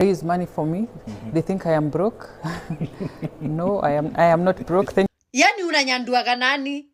Raise money for me. They think I am broke. No, I am not broke. Thank Yani unanyanduaga nani?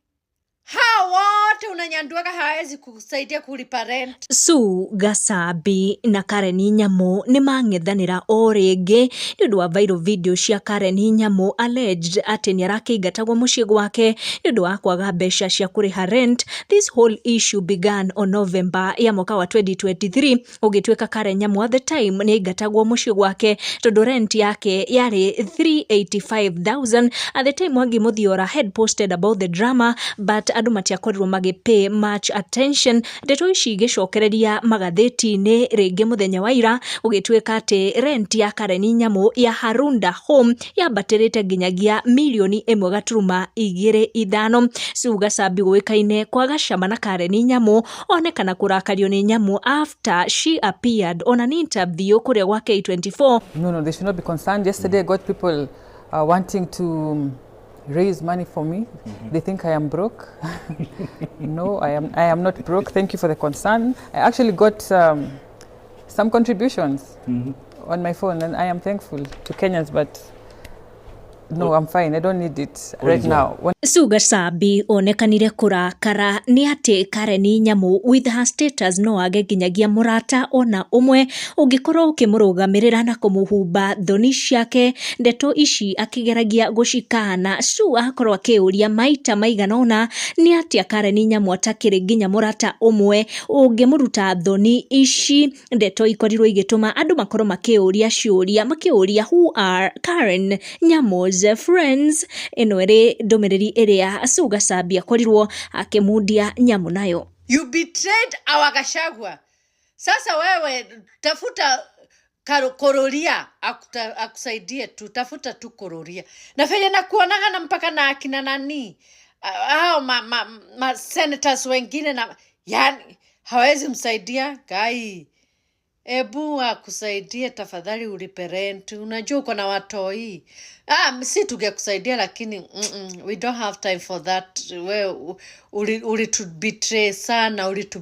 Hao wote unanyanduaga hawezi kusaidia kulipa rent. Sue Gacabi na Karen Nyamu nĩ mang'ethanĩra o rĩngĩ nĩ ũndũ wa viral video cia Karen Nyamu alleged atĩ nĩ arakĩingatagwo mũciĩ gwake nĩ ũndũ wa kwaga mbeca cia kũrĩha rent. This whole issue began on November ya mwaka wa 2023, ũgĩtuĩka Karen Nyamu at the time nĩ aingatagwo mũciĩ gwake tondũ rent yake yarĩ 385,000. At the time, Mwangi Muthiora had posted about the drama, but andũ matiakorirwo magĩ pay much attention. Ndeto ici igĩcokereria magathĩti-inĩ rĩngĩ mũthenya wa ira, gũgĩtuĩka atĩ rent ya Karen Nyamu ya Harunda Home yambatĩrĩte nginyagia 1.25 mirioni. Sue Gacabi gũĩkaine kwaga cama na Karen Nyamu, onekana kũrakario nĩ Nyamu after she appeared on an interview kũrĩa gwa K24. No, they should not be concerned. Yesterday I got people wanting to raise money for me. They think I am broke. No, I am not broke. Thank you for the concern. I actually got some contributions on my phone and I am thankful to Kenyans, but no, I'm fine. I don't need it right now. When Sue Gacabi onekanire kũrakara nĩ atĩ Karen Nyamu with her status no age nginyagia mũrata ona ũmwe ũngĩkorwo ũkĩmũrũgamĩrĩra na kũmũhumba thoni ciake. Ndeto ici akĩgeragia gũcikana. Sue akorwo akĩũria maita maigana ũna nĩ atĩa Karen Nyamu atakĩrĩ nginya mũrata ũmwe ũngĩmũruta thoni ici. Ndeto ikorirwo igĩtũma andũ makorwo makĩũria ciũria, makĩũria, "Who are Karen Nyamu's friends?" Ĩno ĩrĩ ndũmĩrĩri ĩrĩa Sue Gacabi akorirwo akĩmundia Nyamu nayo. You betrayed our Gachagua. Sasa wewe tafuta Kororia akusaidie tu, tafuta tu Kororia. Na venye nakuonaga na mpaka na akina nani hao ma senators wengine na yani hawezi msaidia Gai. Ebu akusaidie tafadhali, ulipe rent. Unajua uko na watoi. Ah, si tungekusaidia lakini we don't have time for that. We uli betray sana, ulitu